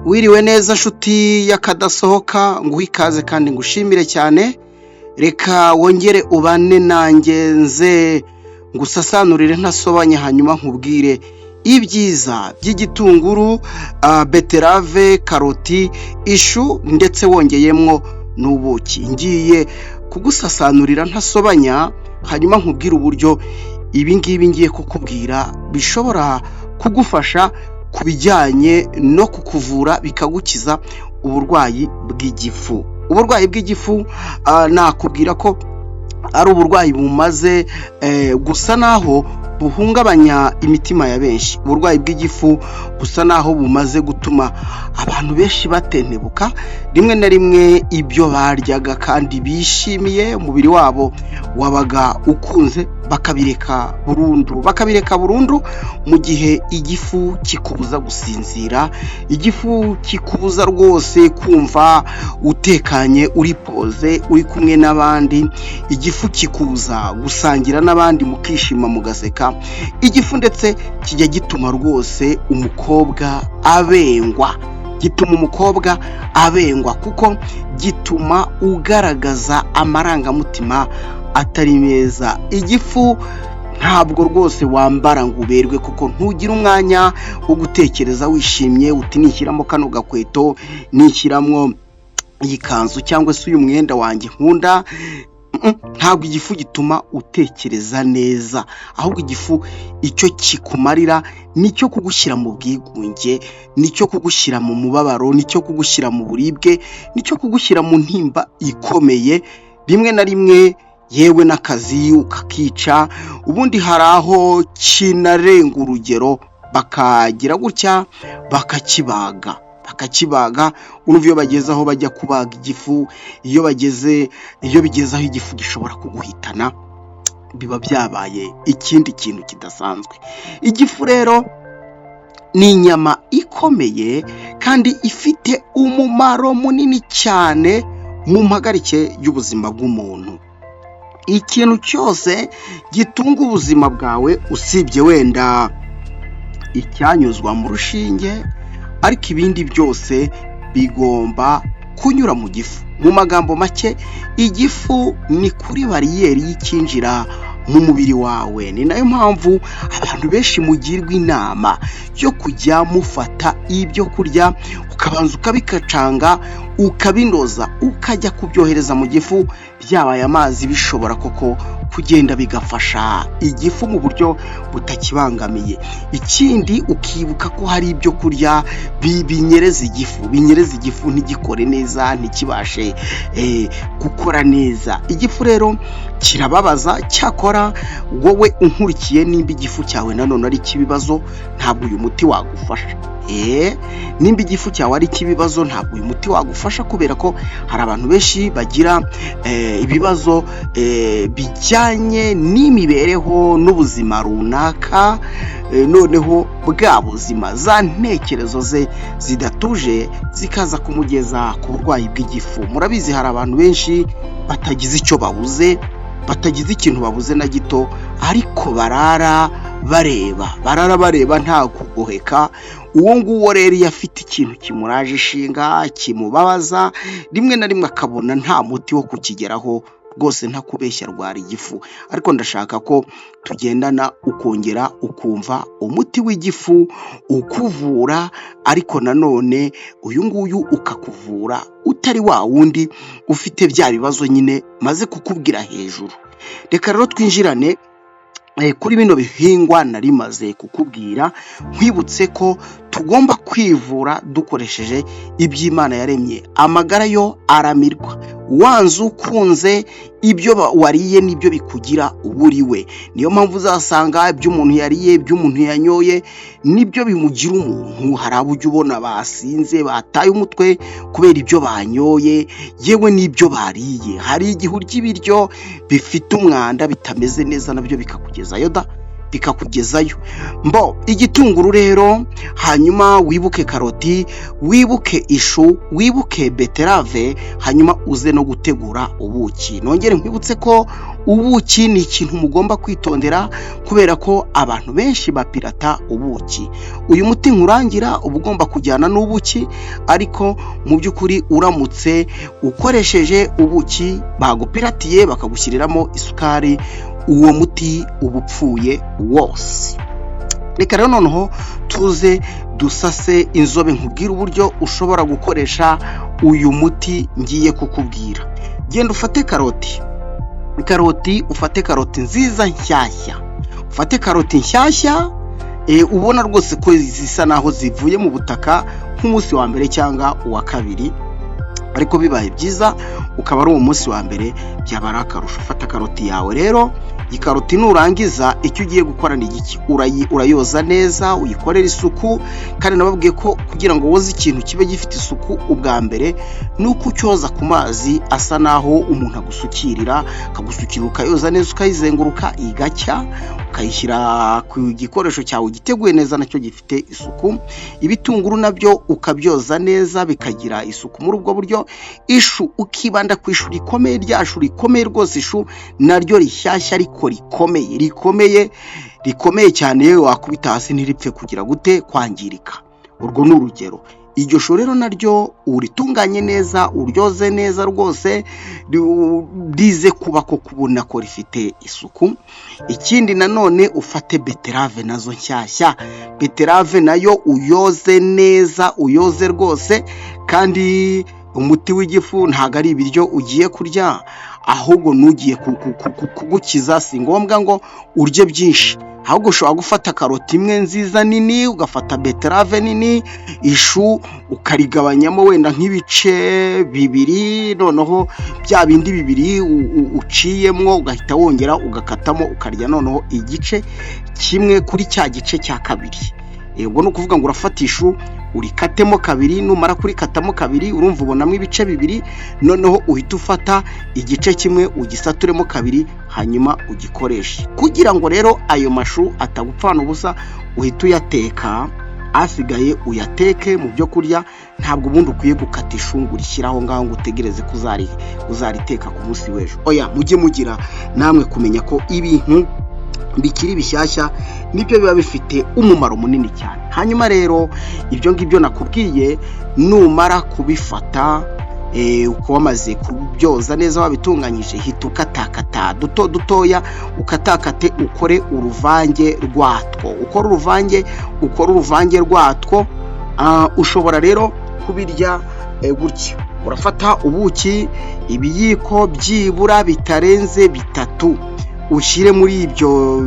Wiriwe neza nshuti y'akadasohoka, nguhe ikaze kandi ngushimire cyane, reka wongere ubane nanjye nze ngusasanurire ntasobanye, hanyuma nkubwire ibyiza by'igitunguru, beterave, karoti, ishu ndetse wongeyemo n'ubuki. Ngiye kugusasanurira ntasobanya, hanyuma nkubwire uburyo ibi ngibi ngiye kukubwira bishobora kugufasha ku bijyanye no kukuvura bikagukiza uburwayi bw'igifu. Uburwayi bw'igifu nakubwira ko ari uburwayi bumaze gusa naho buhungabanya imitima ya benshi. Uburwayi bw'igifu busa naho bumaze gutuma abantu benshi batentebuka, rimwe na rimwe ibyo baryaga kandi bishimiye umubiri wabo wabaga ukunze bakabireka burundu, bakabireka burundu mu gihe igifu kikubuza gusinzira, igifu kikubuza rwose kumva utekanye uri poze uri kumwe n'abandi, igifu kikubuza gusangira n'abandi mukishima mugaseka, igifu ndetse kijya gituma rwose umukobwa abengwa, gituma umukobwa abengwa kuko gituma ugaragaza amarangamutima atari meza. Igifu ntabwo rwose wambara ngo uberwe kuko ntugira umwanya wo gutekereza wishimye uti nishyiramo kano gakweto, nishyiramo iyi kanzu cyangwa se uyu mwenda wanjye nkunda, ntabwo igifu gituma utekereza neza, ahubwo igifu icyo kikumarira nicyo kugushyira mu bwigunge, nicyo kugushyira mu mubabaro, nicyo kugushyira mu buribwe, nicyo kugushyira mu ntimba ikomeye, rimwe na rimwe yewe n'akazi ukakica, ubundi hari aho kinarenga urugero bakagira gutya bakakibaga, bakakibaga, urumva iyo bageze aho bajya kubaga igifu, iyo bageze iyo bigeze aho igifu gishobora kuguhitana, biba byabaye ikindi kintu kidasanzwe. Igifu rero ni inyama ikomeye kandi ifite umumaro munini cyane mu mpagarike y'ubuzima bw'umuntu. Ikintu cyose gitunga ubuzima bwawe usibye wenda icyanyuzwa mu rushinge, ariko ibindi byose bigomba kunyura mu gifu. Mu magambo make igifu ni kuri bariyeri y'icyinjira mu mubiri wawe, ni nayo mpamvu abantu benshi mugirwa inama yo kujya mufata ibyo kurya ukabanza ukabikacanga ukabinoza, ukajya kubyohereza mu gifu byabaye amazi bishobora koko kugenda bigafasha igifu mu buryo butakibangamiye. Ikindi ukibuka ko hari ibyo kurya binyereza igifu, binyereza igifu ntigikore neza, ntikibashe gukora neza. Igifu rero kirababaza, cyakora wowe unkurikiye nimba igifu cyawe nanone ari icy'ibibazo ntabwo uyu muti wagufasha. Nimba igifu cyawe ari icy'ibibazo ntabwo uyu muti wagufasha kubera ko hari abantu benshi bagira ibibazo bijyanye n'imibereho n'ubuzima runaka, noneho bwa buzima za ntekerezo ze zidatuje zikaza kumugeza ku burwayi bw'igifu. Murabizi hari abantu benshi batagize icyo babuze, batagize ikintu babuze na gito, ariko barara bareba, barara bareba nta kugoheka, uwo nguwo rero iyo afite ikintu kimuraje ishinga kimubabaza, rimwe na rimwe akabona nta muti wo kukigeraho, rwose ntakubeshya arwara igifu. Ariko ndashaka ko tugendana ukongera ukumva umuti w'igifu ukuvura, ariko nanone uyu nguyu ukakuvura utari wa wundi ufite bya bibazo nyine maze kukubwira hejuru. Reka rero twinjirane kuri bino bihingwa nari maze kukubwira, nkwibutse ko tugomba kwivura dukoresheje iby'Imana yaremye. Amagara yo aramirwa, wanze ukunze ibyo wariye nibyo bikugira uwo uri we. Niyo mpamvu uzasanga ibyo umuntu yariye, ibyo umuntu yanyoye nibyo bimugira umuntu. Hari abo ujya ubona basinze bataye umutwe kubera ibyo banyoye, yewe n'ibyo bariye. Hari igihe urya ibiryo bifite umwanda bitameze neza nabyo bikakugezayo da, bikakugezayo. Mbo igitunguru rero, hanyuma wibuke karoti, wibuke ishu, wibuke beterave, hanyuma uze no gutegura ubuki. Nongere nkwibutse ko ubuki ni ikintu mugomba kwitondera, kubera ko abantu benshi bapirata ubuki. Uyu muti nkurangira uba ugomba kujyana n'ubuki, ariko mu by'ukuri uramutse ukoresheje ubuki bagupiratiye bakagushyiriramo isukari, uwo muti uba upfuye wose. Reka rero noneho tuze dusase inzobe, nkubwire uburyo ushobora gukoresha uyu muti ngiye kukubwira. Genda ufate karoti, karoti, ufate karoti nziza nshyashya, ufate karoti nshyashya ubona rwose ko zisa naho zivuye mu butaka nk'umunsi wa mbere cyangwa uwa kabiri, ariko bibaye byiza ukaba ari uwo munsi wa mbere, byaba ari akarusho. Fata karoti yawe rero, iyi karoti nurangiza icyo ugiye gukora ni igiki? Urayoza neza, uyikorere isuku. Kandi nababwiye ko kugira ngo woze ikintu kibe gifite isuku, ubwa mbere ni uko ucyoza ku mazi asa naho umuntu agusukirira, akagusukira, ukayoza neza, ukayizenguruka igacya, ukayishyira ku gikoresho cyawe giteguye neza nacyo gifite isuku. Ibitunguru nabyo ukabyoza neza bikagira isuku muri ubwo buryo. Ishu, ukibanda ku ishu rikomeye, rya shu rikomeye rwose, ishu naryo rishyashya ariko rikomeye, rikomeye, rikomeye cyane, yewe wakubita hasi ntiripfe kugira gute, kwangirika. Urwo ni urugero. Iryo shu rero naryo uritunganye neza, uryoze neza rwose, rize kuba ko kubona ko rifite isuku. Ikindi nanone, ufate beterave nazo nshyashya, beterave nayo uyoze neza, uyoze rwose. Kandi umuti w'igifu ntabwo ari ibiryo ugiye kurya, ahubwo n'ugiye kugukiza. Si ngombwa ngo urye byinshi, ahubwo ushobora gufata karoti imwe nziza nini, ugafata beterave nini, ishu ukarigabanyamo wenda nk'ibice bibiri, noneho bya bindi bibiri uciyemo ugahita wongera ugakatamo, ukarya noneho igice kimwe kuri cya gice cya kabiri. Ubwo ni ukuvuga ngo urafata ishu urikatemo kabiri, numara kurikatamo kabiri urumva ubonamo ibice bibiri, noneho uhita ufata igice kimwe ugisaturemo kabiri, hanyuma ugikoreshe. Kugira ngo rero ayo mashu atagupfana ubusa, uhita uyateka, asigaye uyateke mu byo kurya. Ntabwo ubundi ukwiye gukata ishu ngo urishyire aho ngaho ngo utegereze ko uzariteka ku munsi w'ejo. Oya, mujye mugira namwe kumenya ko ibintu bikiri bishyashya nibyo biba bifite umumaro munini cyane. Hanyuma rero ibyo ngibyo nakubwiye, numara kubifata ukaba wamaze kubyoza neza, wabitunganyije, hita ukatakata duto dutoya, ukatakate, ukore uruvange rwatwo, ukore uruvange, ukore uruvange rwatwo. Ushobora rero kubirya gutya: urafata ubuki ibiyiko byibura bitarenze 3, ushyire muri ibyo,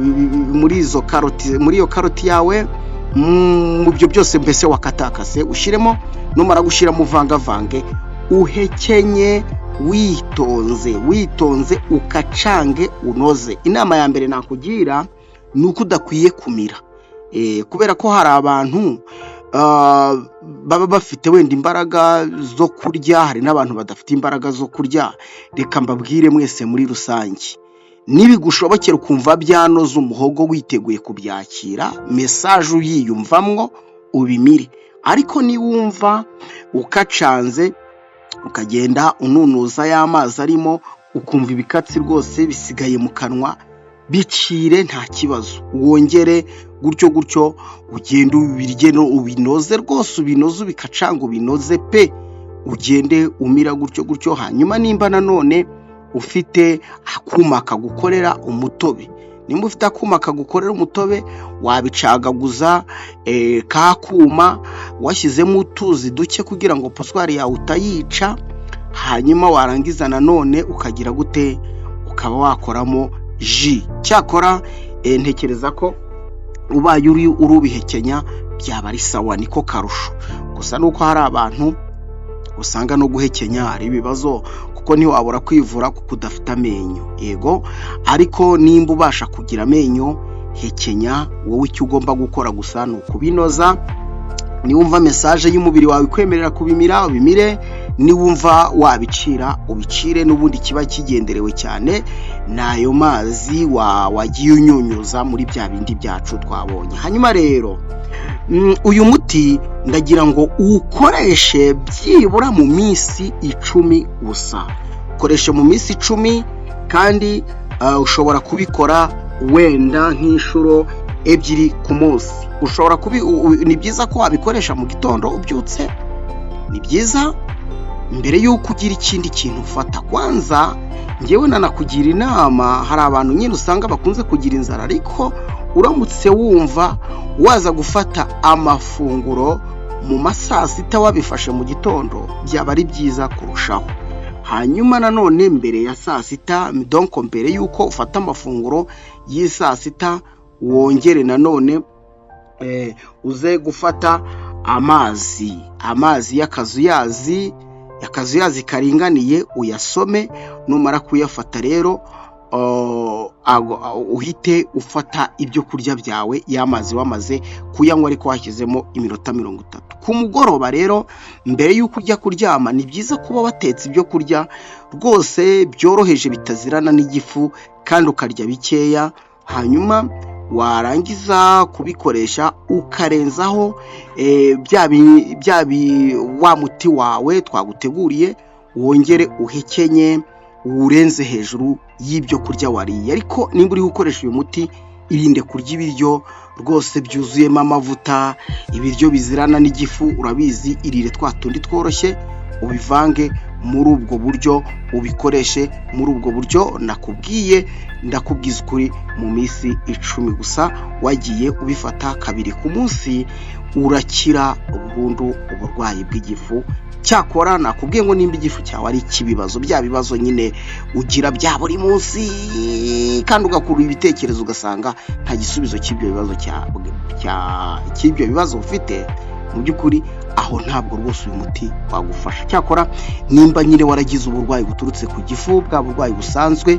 muri izo karoti, muri iyo karoti yawe, mu byo byose mbese wakatakase ushyiremo. Numara gushyiramo uvangavange, uhekenye witonze, witonze, ukacange, unoze. Inama ya mbere nakugira ni uko udakwiye kumira, kubera ko hari abantu baba bafite wenda imbaraga zo kurya, hari n'abantu badafite imbaraga zo kurya. Reka mbabwire mwese muri rusange: nibigushobokera ukumva byanoze, umuhogo witeguye kubyakira, message uyiyumvamwo, ubimire. Ariko niwumva ukacanze, ukagenda ununuza ya mazi arimo, ukumva ibikatsi rwose bisigaye mu kanwa, bicire, nta kibazo, wongere gutyo gutyo, ugende ubirye, ubinoze rwose, ubinoze, ubikacanga, ubinoze pe, ugende umira gutyo gutyo. Hanyuma nimba nanone ufite akuma kagukorera umutobe, nimba ufite akuma kagukorera umutobe, wabicagaguza ka kuma washyizemo utuzi duke kugira ngo posoir yawe utayica. Hanyuma warangiza nanone ukagira gute? Ukaba wakoramo jus. Cyakora ntekereza ko ubaye uri urubihekenya byaba ari sawa, niko karusho. Gusa nuko hari abantu usanga no guhekenya ari ibibazo, kuko ntiwabura kwivura kuko udafite amenyo. Yego, ariko nimba ubasha kugira amenyo, hekenya. Wowe icyo ugomba gukora gusa ni ukubinoza. Niwumva message y'umubiri wawe ikwemerera kubimira, ubimire. Niwumva wabicira ubicire, n'ubundi kiba kigenderewe cyane ni ayo mazi wagiye unyunyuza muri bya bindi byacu twabonye. Hanyuma rero uyu muti ndagira ngo uwukoreshe byibura mu minsi 10 gusa, ukoreshe mu minsi 10 kandi ushobora kubikora wenda nk'inshuro 2 ku munsi. Ushobora kubi ni byiza ko wabikoresha mu gitondo ubyutse, ni byiza mbere y'uko ugira ikindi kintu ufata. Kwanza ngewe nanakugira inama, hari abantu nyine usanga bakunze kugira inzara, ariko uramutse wumva waza gufata amafunguro mu ma saa sita wabifashe mu gitondo, byaba ari byiza kurushaho. Hanyuma nanone mbere ya saa sita, donc mbere y'uko ufata amafunguro y'i saa sita, wongere nanone uze gufata amazi, amazi y'akazuyazi, akazuyazi karinganiye uyasome, numara kuyafata rero uhite ufata ibyo kurya byawe, ya mazi wamaze kuyanywa ariko washyizemo iminota 30. Ku mugoroba rero mbere y'uko ujya kuryama, ni byiza kuba watetse ibyo kurya rwose byoroheje bitazirana n'igifu kandi ukarya bikeya, hanyuma warangiza kubikoresha ukarenzaho wa muti wawe twaguteguriye, wongere uhekenye uwurenze hejuru y'ibyo kurya wariye. Ariko nimba uri gukoresha uyu muti, irinde kurya ibiryo rwose byuzuyemo amavuta, ibiryo bizirana n'igifu, urabizi, irire twa tundi tworoshye, ubivange muri ubwo buryo, ubikoreshe muri ubwo buryo nakubwiye. Ndakubwiza ukuri, mu minsi 10 gusa wagiye ubifata kabiri ku munsi, urakira burundu uburwayi bw'igifu. Cyakora nakubwiye ngo nimba igifu cyawe ari icy'ibibazo, bya bibazo nyine ugira bya buri munsi kandi ugakura ibitekerezo ugasanga nta gisubizo cy'ibyo bibazo cy'ibyo bibazo ufite, mu by'ukuri aho ntabwo rwose uyu muti wagufasha. Cyakora nimba nyine waragize uburwayi buturutse ku gifu, bwa burwayi busanzwe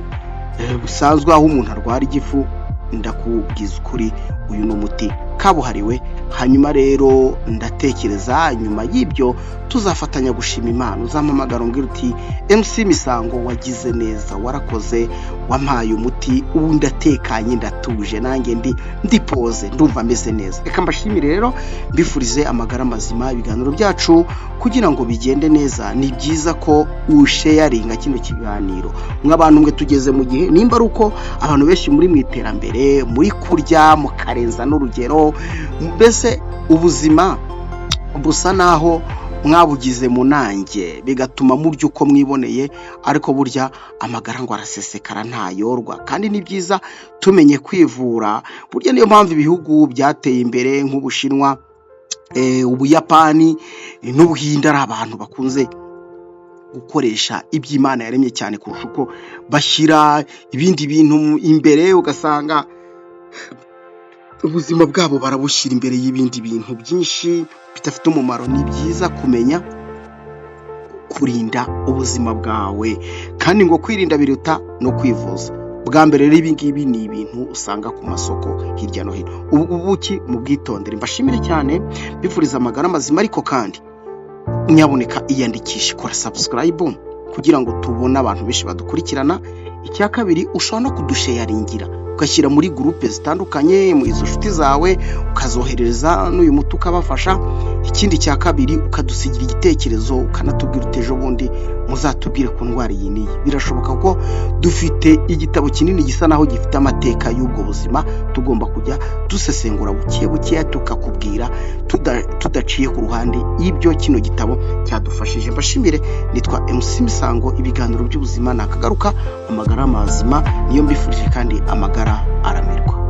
busanzwe aho umuntu arwara igifu, ndakubwiza ukuri uyu ni umuti kabuhariwe. Hanyuma rero ndatekereza nyuma y'ibyo tuzafatanya gushima Imana. Uzampamagara umbwira uti: "MC Misango, wagize neza, warakoze, wampaye umuti, ubu ndatekanye, ndatuje, nanjye ndi posé, ndumva ameze neza." Reka mbashimire rero, mbifurize amagara mazima. Ibiganiro byacu kugira ngo bigende neza, ni byiza ko usharinga kino kiganiro. Mw'abantu mwe, tugeze mu gihe nimba ari uko abantu benshi muri mu iterambere, muri kurya mukarenza n'urugero, mbese ubuzima busa naho mwabugize munange, bigatuma murya uko mwiboneye. Ariko burya amagara ngo arasesekara ntayorwa, kandi ni byiza tumenye kwivura. Burya niyo mpamvu ibihugu byateye imbere nk'Ubushinwa, Ubuyapani n'Ubuhinde ari abantu bakunze gukoresha iby'Imana yaremye cyane kurusha uko bashyira ibindi bintu imbere, ugasanga ubuzima bwabo barabushyira imbere y'ibindi bintu byinshi bidafite umumaro. Ni byiza kumenya kurinda ubuzima bwawe, kandi ngo kwirinda biruta no kwivuza. Bwa mbere rero ibi ngibi ni ibintu usanga ku masoko hirya no hino. Ubu buki mu bwitondere. Mbashimire cyane, mbifuriza amagara mazima, ariko kandi nyaboneka iyandikishe, kora subscribe kugira ngo tubone abantu benshi badukurikirana. Icya kabiri, ushobora no kudusharingira ugashyira muri groupe zitandukanye, mu izo nshuti zawe ukazohereza n'uyu muti ukabafasha. Ikindi cya kabiri, ukadusigira igitekerezo, ukanatubwira uti: "Ejo bundi muzatubwire ku ndwara iyi n'iyi." Birashoboka ko dufite igitabo kinini gisa naho gifite amateka y'ubwo buzima, tugomba kujya dusesengura buke bukeya tukakubwira tudaciye ku ruhande ibyo kino gitabo cyadufashije. Mbashimire, nitwa MC Misango. Ibiganiro by'ubuzima ni akagaruka. Amagara mazima niyo mbifurije, kandi amagara aramirwa.